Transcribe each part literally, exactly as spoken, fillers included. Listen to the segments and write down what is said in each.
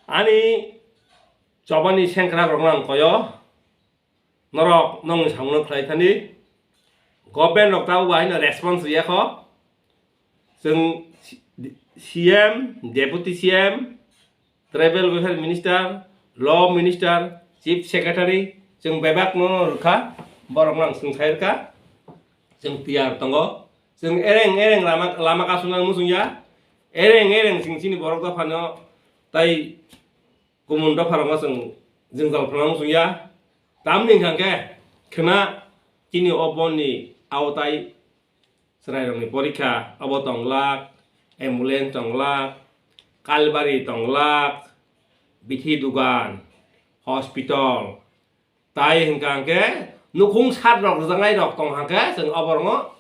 Ani chobani sengkrak rokno ang koyo, norok nongni samungno khlai thani, government rok tabuk bahai no response riya kho. Chwng C M, Deputy C M, Tribal Welfare Minister, Law Minister, Chief Secretary, chwng bebak no rwkha, borok no ang chwng sai rwkha, chwng tiyar tongo, chwng ereng ereng lama, lama kasuna muchung ya, ereng ereng chwng chini borok dophano tai kumun dopha rokno chwng jwngjal phano muchung ya, tamni hwnkha khe khwna chini o bonni aotai chwrairokni porikha, obo tong lak, ambulance tong lak, kalbari tong lak, bithi dugan, hospital, tai hwnkha hwnkhe nukhung sat rok rwjaknai rok tong hwnkhe chwng oborokno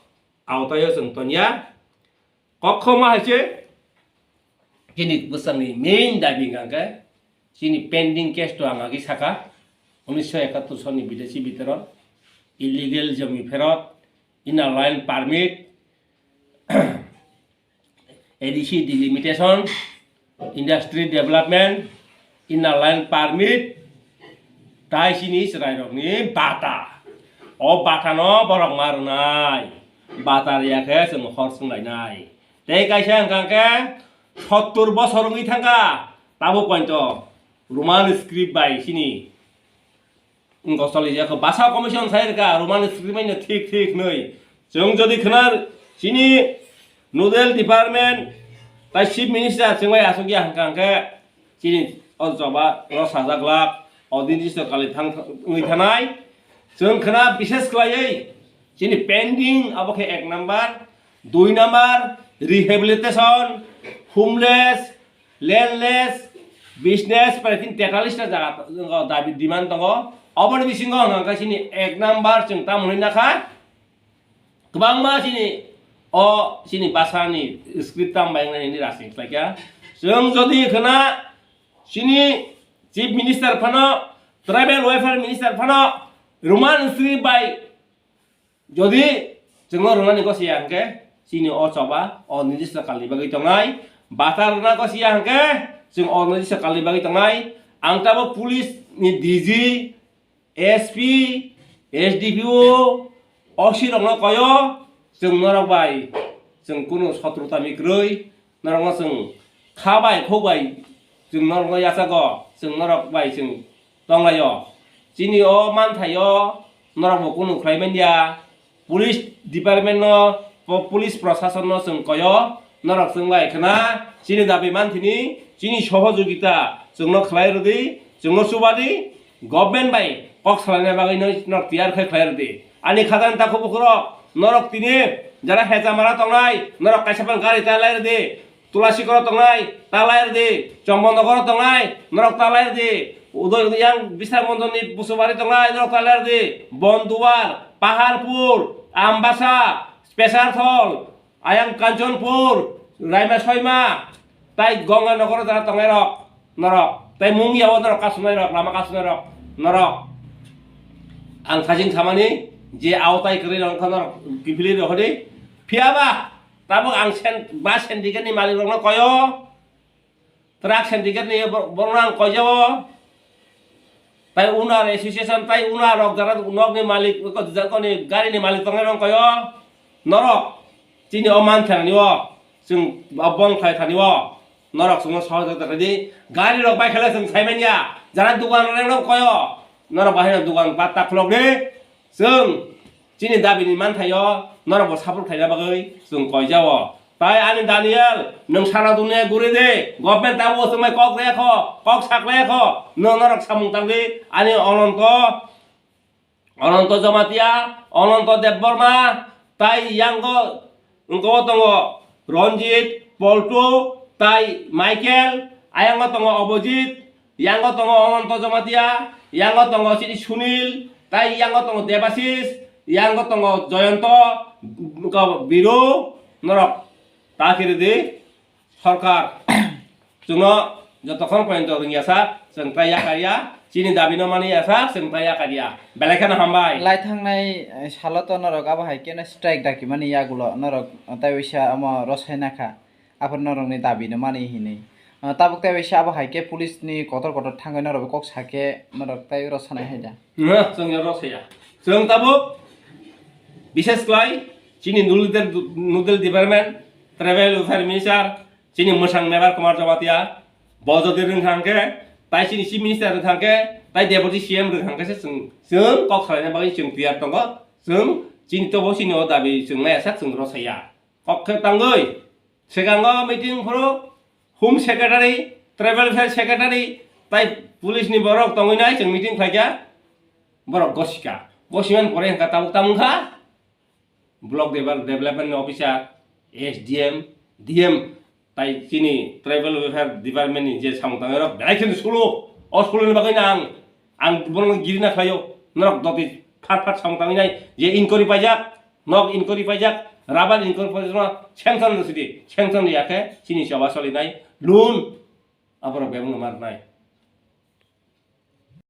aotaio chwng tongya. Kokkhoma hai se chini bwsakni main dabi hwnkha khe chini pending case to ang agi saka, unisho ekattor sonni bideshi bitoron, illegal jomi pherot, inner line permit, A D C delimitation, industry development, inner line permit, tai chini chwrairokni bata. O batano borok ma rwnai. Bata riya khe chwng hor swnglainai. Tei kaisa hwnkha khe sottur bosor wngwi thangkha, tabuk poito Roman script bai chini wngkha choli ya kho. Basa commission sai rwkha, Roman script bai no thik thik hinwi. Chwng jodi khwna chini nodal department tai chief minister chwng bai aswk ya hwnkha hwnkhe chini o choba rw sajak lak, o din district kali thang wngwi thanai. Chwng khwna bishes khlaiwi chini pending abo khe ek number, dui number rehabilitation, homeless, landless, business, pratin tetalista jaga tongo, dabi demand tongo. Oboni bisingo hwnkha khe chini ek number chwng tamo hwnwi nakha, kwbangma chini o chini basani script tam bai wngnai hwnwi rasing khlaikha. Chwng jodi khwna chini chief minister phano, tribal welfare minister phano Roman script bai jodi chwngno rwnani gosiya hwnkhe, chini o choba o nirdisto kalni bagwi tongnai. Bata rwna gosiya hwnkhe, chwng o nirdisto kalni bagwi tongnai. Ang tabuk police ni D G, S P, S D P O, O C rokno koyo, chwng norok bai chwng kunu sotrota mi kwrwi. Norokno chwng kha bai khuk bai chwng norokno yachago, chwng norok bai chwng tonglaio. Chini o manthaio norokbo kunu khlai manya. Police department no, po-, police prosason no chwng koyo, norok chwng bai khwna chini dabi manthini chini sohojogita chwngno khlai rwdi, chwngno chubadi. Government bai kok salaina bagwi no norok tiyar khe khlai rwdi. Ani khajani takhuk bukhurok, norok tini jara Hejamara tongnai, norok kaisa phano gari ta lai rwdi. Tulasikoro tongnai, ta lai rwdi. Chombo nogoro tongnai, norok ta lai rwdi. Udoy yang Bisar Mondolni Busubari tongnai, norok ta lai rwdi. Bonduwar, Paharpur, Ambasa, Spesarthol, Ayang Kanchanpur, Raima Soima, tai Ganga Nogoro jara tongnai rok, norok, tai mung yao norok kasunai rok, lama kasunai rok, norok. Ang sajing samani je aotai kwrwi rok wngkha norok kiphilwi rohordi. Phiyaba tabuk ang sen-, bus syndicate ni malik rokno koyo. Truck syndicate ni bo-, borokno ang koijao. Tai owner association, tai owner rok jara nokni malik, ko jara koni gari ni malik tongnai rok koyo. Norok chini o man thani o, chwng o bon khai thani o. Norok chwngno sohojogita khlai di. Gari rok bai khe le chwng sai manya. Jara dukan rok koyo. Norok bahai no dukan patta khulok di. Chwng chini dabi ni manthaio norok bo support khlaina bagwi chwng koijao. Tai ani Daniel, nwng sara dunia guri di, government tabuk chwng bai kok rwya kho, kok sak rwya kho, nwng norok samung tang di, ani Ononto, Ononto Jamatia, Ononto Debbarma, tai yango wngkho tongo Ranjit, Poltu, tai Michael, ayango tongo Obojit, yango tongo Ononto Jamatia, yango tongo chini Sunil, tai yango tongo Debashis, yango tongo Joyonto, wngkha Biru, norok ta kiri di, sorkar. Chwngno jotokhon poyonto rwngya sak, chwng tai yakarya, chini dabi no mani ya sak, chwng tai yakarya. Belai kheno hambai. Lai thangnai, eh, salo to norok abo hai keno strike dakimani yagulo norok tai waisa omo rosai nakha. Aphuru norokni dabi no mani hinwi. Ah, tabuk tei bai se abo hai khe police ni kotor kotor thangwi norok kok sa khe norok tei oro sanai hai da. Nwng chwng ya rok saya. Chwng tabuk bishes klai chini nodal, nodal department, tribal welfare minister, chini mwsang Mevar Kumar Jamatia, bo jodi rwng thang khe, tai chini chief minister rwng thang khe, tai deputy C M rwng thang khe se chwng, chwng kok salaina bagwi chwng tiyar tongo. Chwng chini tobo chini o dabi chwng maya sak chwng rw saya. Kok khe tangwi swkango meeting phuru Home Secretary, Tribal Welfare Secretary, tai police ni borok tongwi nai chwng meeting khlaikha. Borok gosika. Gosiman pore hwnkha tabuk tamo wngkha. Block Devel-, Development ni Officer, S D M, D M, tai chini Tribal Welfare Department ni je samung tangnai rok belai kheno sulo. O sulo ni bagwi no ang, ang bono girina khlaio. Norok doti phat phat samung tangwi nai je inquiry paijak, nok inquiry paijak, rubber inquiry paijak no sanction rw sidi. Sanction rw ya khe chini choba solinai loan aborok bebak no mar nai.